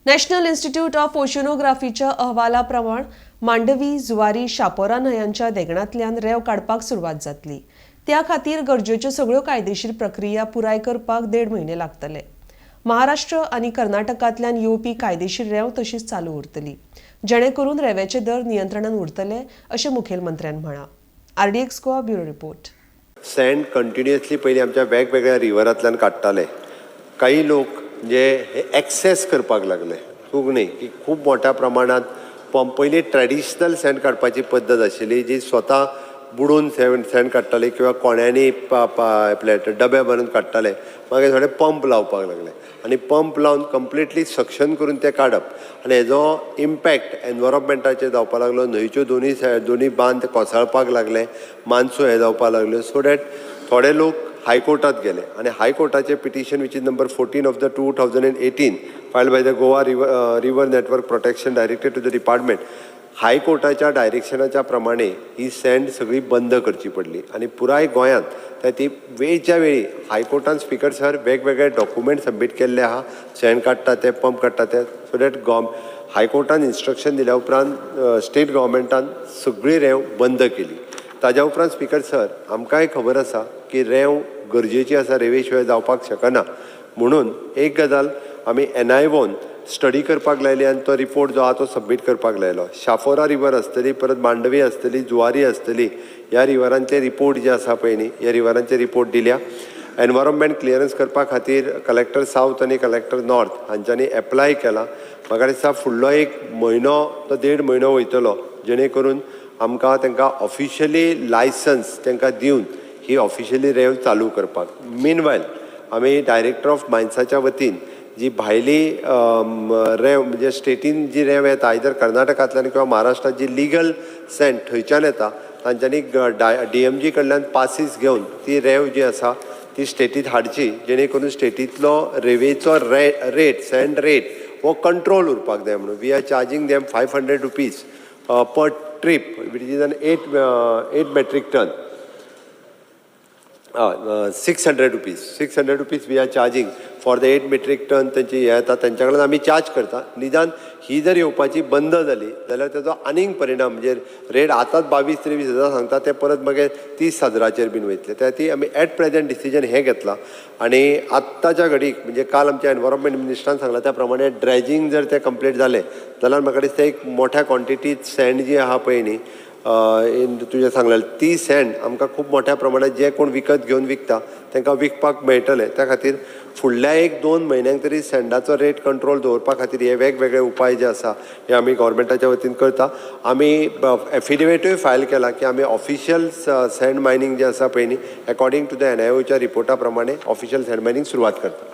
National institute of ओशनोग्राफीच्या अहवाला प्रमाण मांडवी, जुवारी, शापोरा न्हंयांच्या देगणांतल्यान रेंव काडपाक सुरवात जातली. त्या खातीर गरजेच्यो सगळ्यो कायदेशीर प्रक्रिया पुराय करपाक देड म्हयने लागतले. महाराष्ट्र आनी कर्नाटकांतल्यान येवपी कायदेशीर रेंव तशीच चालू उरतली, जेणे करून रेंवेचे दर नियंत्रणात उरतले, अशें मुखेलमंत्र्यान म्हळां. RDX Goa, bureau report. Sand continuously पयलीं आमच्या वेगवेगळ्या रिवरांतल्यान काडटाले. काही लोक जे हे एक्सेस करपाक लागले. चूक न्ही की खूब मोठ्या प्रमाणांत पंप. पयलीं ट्रेडिशनल सँड काडपाची पद्दत आशिल्ली, जी स्वता बुडून सँड काडटाले किंवा कोण्यांनी आपले डबे भरून काडटाले. मागीर थोडे पंप लावपाक लागले आनी पंप लावन कंप्लिटली सक्शन करून ते काडप आनी हेजो इम्पॅक्ट एनवायरोमेंटाचेर जावपाक लागलो. न्हंयच्यो दोनूय सायड, दोनूय बांद कोसळपाक लागले, मानसो हे जावपाक लागल्यो. सो that थोडे लोक हायकोर्टात गेले आनी हायकोर्टाचे petition, which is number 14 of the 2018, filed by the Goa River Network Protection, directed to the department. हायकोर्टाच्या डायरेक्शनाच्या प्रमाणे ही सँड सगळी बंद करची पडली आनी पुराय गोंयांत त्या ती वेळच्या वेळी हायकोर्टान, स्पिकर सर, वेगवेगळे डॉक्युमेंट सबमीट केल्ले आहा, सँड काडटा ते, पंप काडटा ते. सो that हायकोर्टान इन्स्ट्रक्शन दिल्या उपरांत स्टेट गव्हर्मेंटान सगळी रेंव बंद केली. ताज्या उपरांत, स्पिकर सर, आमकांय खबर आसा की रेंव गरजेची आसा, रेंवे शिवाय जावपाक शकना. म्हणून एक गजाल आमी एनआयओन स्टडी करपाक लायली आनी तो रिपोर्ट जो आहा तो सबमीट करपाक लायलो. शापोरा रिवर आसतली, परत मांडवी आसतली, जुवारी आसतली, ह्या रिवरांचे रिपोर्ट जे आसा पळय न्ही, ह्या रिवरांचे रिपोर्ट दिल्या. एनवायरोमेंट क्लियरन्स करपा खातीर कलेक्टर सावथ आनी कलेक्टर नॉर्थ हांच्यांनी एप्लाय केला. म्हाका दिसता फुडलो एक म्हयनो तो देड म्हयनो वयतलो, जेणे करून आमकां तांकां ऑफिशियली लायसन्स तांकां दिवन ही ऑफिशियली रेंव चालू करपाक. मीन वायल आमी डायरेक्टर ऑफ मायन्साच्या वतीन जी भायली रेंव, म्हणजे स्टेटीन जी रेंव येता, आयदर कर्नाटकांतल्यान किंवा महाराष्ट्रात जी लिगल सँड थंयच्यान येता, तांच्यांनी डीएमजी कडल्यान पासीस घेवन ती रेंव जी आसा ती स्टेटीत हाडची, जेणे करून स्टेटींतलो रेंवेचो रेट, सँड रेट हो कंट्रोल उरपाक जाय म्हणून. We are charging them ₹500 per trip, which is an 8 metric ton, ₹600, ₹600 we are charging for the 8 metric ton. तेंची हे येता, तेंच्या कडल्यान आमी चार्ज करता. निदान ही जर येवपाची बंद जाली जाल्यार तेजो आनीक परिणाम, म्हणजे रेट आतांच 22-23 हजार सांगता, ते परत मागीर 30 हजाराचेर बीन वयतले. त्या खातीर आमी एट प्रेझेंट डिसिजन हें घेतलां. आनी आत्ताच्या घडीक, म्हणजे काल आमच्या एनवायरमेंट मिनिस्टरान सांगलां त्या प्रमाणे, ड्रेजिंग जर तें कंप्लीट जालें जाल्यार म्हाका दिसता एक मोठ्या क्वॉन्टिटीत सँड जी आहा पळय न्ही, तुजें सांगलेलें, ती सँड आमकां खूब मोठ्या प्रमाणात जे कोण विकत घेवन विकता तांकां विकपाक मेळटलें. त्या खातीर फुडल्या एक दोन म्हयन्यांक तरी सँडाचो रेट कंट्रोल दवरपा खातीर हे वेगवेगळे उपाय जे आसा हे आमी गव्हर्मेंटाच्या वतीन करता. आमी एफिडेविटूय फायल केला की आमी ऑफिशियल सँड मायनींग जे आसा पळय न्ही, अकॉर्डिंग टू the एनआयओच्या रिपोर्टा प्रमाणे ऑफिशियल सँड मायनींग सुरवात करता.